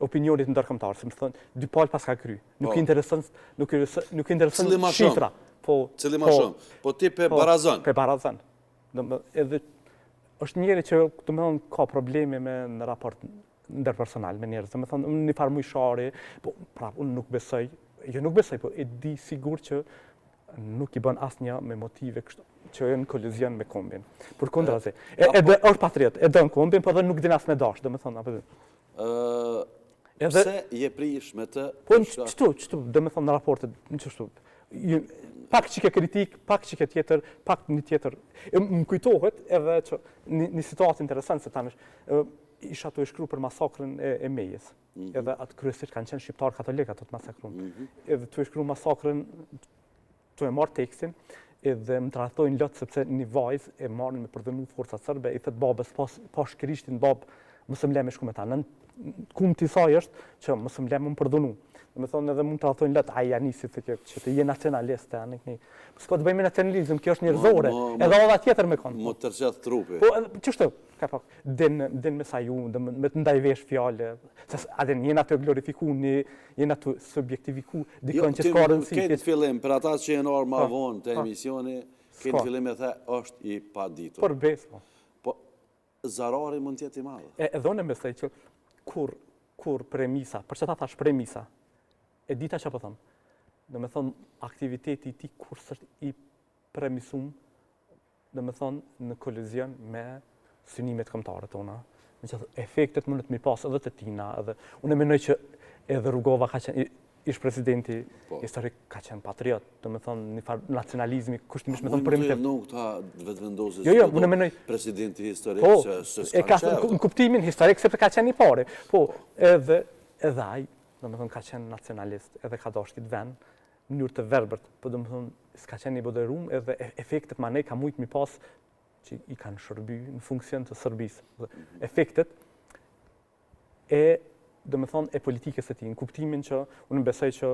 opinionit ndërkombëtar, se domethonë dy palë paska kry. Nuk po. intereson nuk nuk intereson shifra. Po. Cili më po, shumë? Po ti pe po, barazon. Pe barazon. Domethënë edhe është njeri që domethonë ka probleme me në raport ndërpersonal me njerëz. Domethonë unë një farë muj shari, po prap unë nuk besoj, jo nuk besoj, po e di sigur që nuk i bën asnjë me motive kështu që janë në kolizion me kombin. Përkundrazi, e, e, po, është patriot, e don kombin, po edhe nuk din as me dash, domethonë, apo Ë Edhe pse je prish me të? Po qështu, qështu, domethonë në raportet, në qështu. Pak që ke kritik, pak që ke tjetër, pak një tjetër. E, më kujtohet edhe që një, një situatë interesante se tani isha tu e shkru për masakrën e, e Mejës. Mm -hmm. Edhe atë kryesisht kanë qenë shqiptarë katolikë ato të masakrun. Mm -hmm. Edhe tu e shkru masakrën tu e marrë tekstin, edhe më tradhtojnë lot sepse një vajzë e marrin me përdhunu forcat serbe, i thët babës, pas, pash Krishtin babë, mos më le me shku me ta. Nën kumti i saj është që mos më le me më përdhunu. Domethonë edhe më tradhtojnë lot, ai ja nisi të kjo, që të je nacionalist, e anë këni. Po s'ka të bëjë me nacionalizëm, kjo është njerëzore, edhe odha tjetër me konë. Më tërqeth trupi. Po, edhe, qështu, ka pak, din, din me saju, me të ndaj vesh fjale, se a din, jena tu glorifiku një, jena tu subjektiviku dikon jo, që s'ka rëndësi. Këtë fillim, për ata që jenë ardhë ma po, vonë të po. emisioni, këtë fillim e the, është i paditur. Për besë, po. Po, zarari mund të jetë i madh. E, edhe unë besoj që kur, kur premisa, për që ta thash premisa, e dita që po them, domethonë, aktiviteti i tij kur s'është i premisum domethonë, në kolizion me synimet kombëtare tona. Me që efektet mundet mi pas edhe të tina, edhe unë e menoj që edhe Rugova ka qenë, ish presidenti po. historik ka qenë patriot, domethonë, një farë nacionalizmi, kushtimisht me thonë primitiv. Nuk ta vetëvendosje jo, jo, unë menoj, presidenti historik po, se, se s'ka ka, Në kuptimin historik, sepse ka qenë i pari. Po, edhe, edhe ai, domethonë, ka qenë nacionalist, edhe ka dashtë këtë vend, në mënyrë të verbërt, po domethonë, s'ka qenë i moderum edhe efektet manej ka mujtë mi pas që i kanë shërby në funksion të Serbisë. Efektet e, domethonë, e politikës së tij, në kuptimin që unë besoj që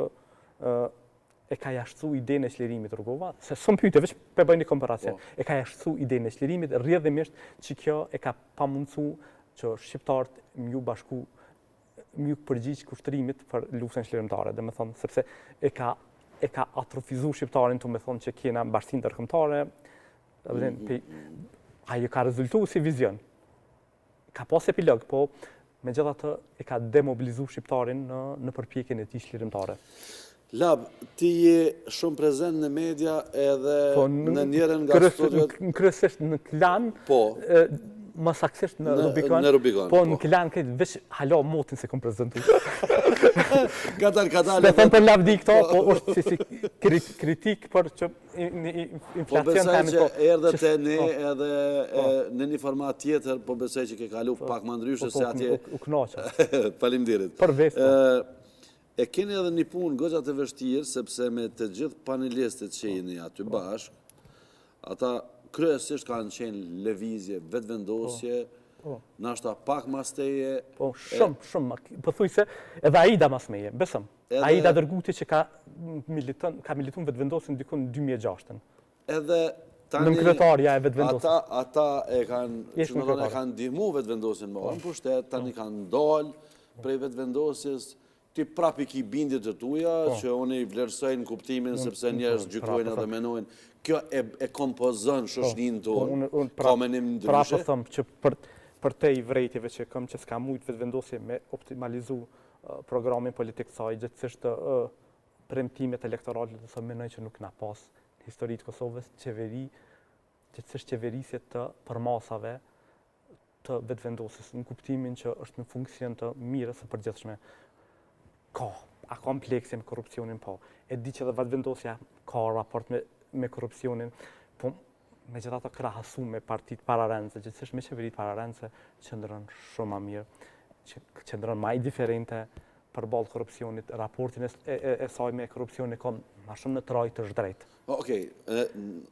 e ka jashtësu idenë e çlirimit Rugova, se s'më pyte, veç pe bëj një komparacion, po. e ka jashtësu idenë e çlirimit, rrjedhimisht që kjo e ka pamundësu që shqiptarët m'ju bashku m'ju përgjigj kushtrimit për luftën çlirimtare, domethonë, sepse e ka, e ka atrofizu shqiptarin tu me thonë që kena bashkësinë ndërkombëtare, dhe mm -hmm. ajo ka rezultu si vizion. Ka pas epilog, po megjithatë e ka demobilizu shqiptarin në, në përpjekjen e tij çlirimtare. Lab, ti je shumë prezent në media edhe po, në njërën nga studiot... Kryesisht në Klan, po. Më saktësisht në Rubikon. Në Rubikon. Po, në po. Klan këtë veç hala motin s'e kom prezentu. Kadal, kadal. S'pe them për lavdi këto, po është si, si kritik për që inflacion po besoj që po, erdhe te ne po. edhe po. në një format tjetër, po besoj që ke kalu pak më ndryshe se atje. U knaqa. Faleminderit. Për vetë. E keni edhe një punë goxha të vështirë, sepse me të gjithë panelistët që jeni aty bashkë, ata kryesisht kanë qenë lëvizje, vetëvendosje, nashta pak mas teje. Po, shumë, shumë, pothuajse, edhe Aida mas meje, besëm. Aida Dërguti që ka militon, ka militu n'Vetëvendosjen diku në 2006-ën. Edhe tani Nënkryetarja e Vetëvendosjes. Ata ata e kanë, që me thonë, e kanë ndihmu Vetëvendosjen me ardhë në pushtet, tani po. kanë dalë prej Vetëvendosjes, ti prap i ki bindjet e tuja, po. që unë i vlerësoj në kuptimin, sepse njerëz gjykojnë edhe menojnë, kjo e, e kompozon po. shoqninë tonë, ka menim ndryshe. Prapë po them që për, përtej vërejtjeve që kam që s'ka mujtë Vetëvendosje me optimalizu programin politik të saj, gjithsesi premtimet elektorale dhe sot mendoj që nuk kena pas në histori të Kosovës qeveri, gjithsesi qeverisje të përmasave të vetëvendosjes, në kuptimin që është në funksion të mirës së përgjithshme. Ka, a ka kompleksje me korrupsionin, po. E di që edhe vetëvendosja ka raport me, me korrupsionin, po megjithatë krahasu me partitë pararendëse, gjithsesi me qeveritë pararendëse, qëndron shumë ma mirë, qëndron ma indiferente përballë korrupsionit, raportin e, e, e saj me korrupsionin e ka ma shumë në trajtë të zhdrejtë. Po, okej,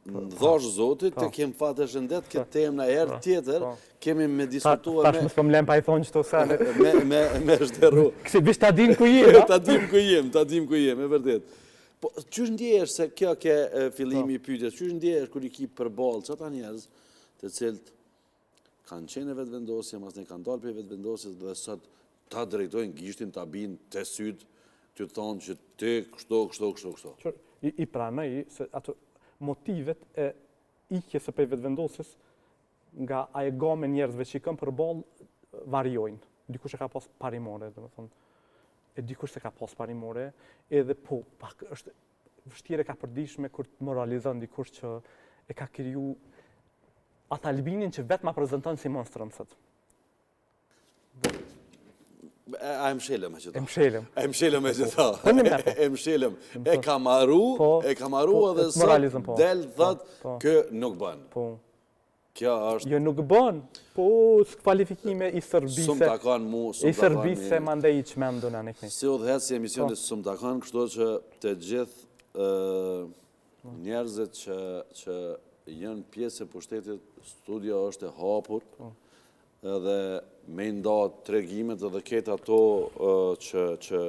në dhashtë Zoti, të po. kem fat e shëndet, këtë po. temë në herë po. tjetër, kemi me diskutua me... Tash mos po më lën pa i thonë qëto sene. Me, me, me shteru. Kësi, bish ta dim ku jem, Ta dim ku jem, ta dim ku jem, e vërtet. Po, qysh ndjehesh se kjo ke fillimi i pyetjes, qysh ndjehesh kur i ki përballë qata njerëz të cilët kanë qenë në vetëvendosje, masnej kanë dalë prej vetëvendosjes dhe sot ta drejtojnë gishtin, ta binë te sytë, të thonë që ti kështu, kështu, kështu, kështu. Që, i, i pranoj se ato motivet e ikjes së prej vetëvendosjes nga ajo gamë e njerëzve që i kam përballë variojnë. Dikush e ka pas parimore, domethënë, e dikush s'e ka pas parimore, edhe po, pak është vështirë e kapërdishme kur të moralizon dikush që e ka kriju atë Albinin që vetë ma prezenton si monstrën sot. A e mshelëm e qëta? E mshelëm. E mshelëm e qëta. Po, po. E mshelëm. E ka maru, po. e ka maru po, edhe sot del thot, kë nuk bën. Po. Kjo është... Jo nuk bën, po s'kvalifikime i Serbisë. S'm takon mu, s'm takon... I Serbisë mandej i çmendun anë këni. Si udhëheqës i emisionit po. s'm takon, kështu që të gjithë njerëzit që, që janë pjesë e pushtetit, studio është e hapur, po. edhe me i nda tregimet edhe këtë ato që, që,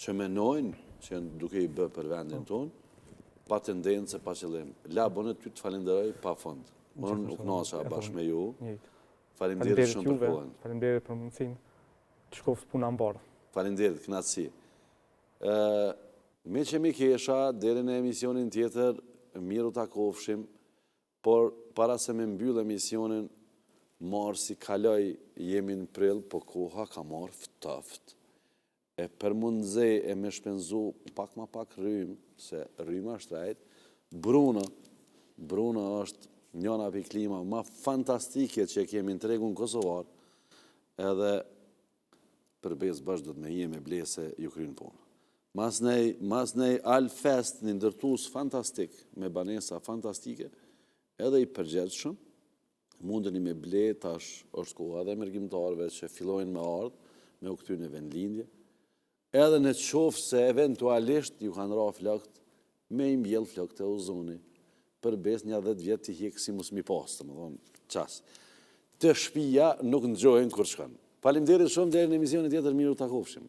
që menojnë, që janë duke i bë për vendin po. tonë, Pa tendencë, pa qëllim. Labon ty të falenderoj pa fund. Unë u knaqa bashkë me ju. Faleminderit shumë për kohën. Faleminderit për mundësinë. Të shkoftë puna mbarë. Faleminderit, kënaqësi. Ë miq e mikesha, deri në emisionin tjetër, mirë u takofshim, por para se me mbyll emisionin, marsi kaloi, jemi në prill, po koha ka marrë ftoft. E për m'u nxe e me shpenzu pak ma pak rrymë, se rryma është shtrejt, Bruno, Bruno është njëna prej klimave ma fantastike që e kemi në tregun kosovar, edhe për besë bash do të me hi me ble se ju kryn punë. Masnej, masnej Alfest, një ndërtues fantastik, me banesa fantastike, edhe i përgjegjshëm, mundeni me ble tash është koha edhe mërgimtarëve që fillojnë me ardhë, me u kthy në vendlindje, edhe në qoftë se eventualisht ju kanë ra flokët, me i mbjell flokët e Uzuni, për besë nja 10 vjet t'i hjek si mos mi pas, domethonë, qas. Te shpia nuk ndëgjohen kur shkon. Faleminderit shumë deri në emisionin tjetër, mirë u takofshim.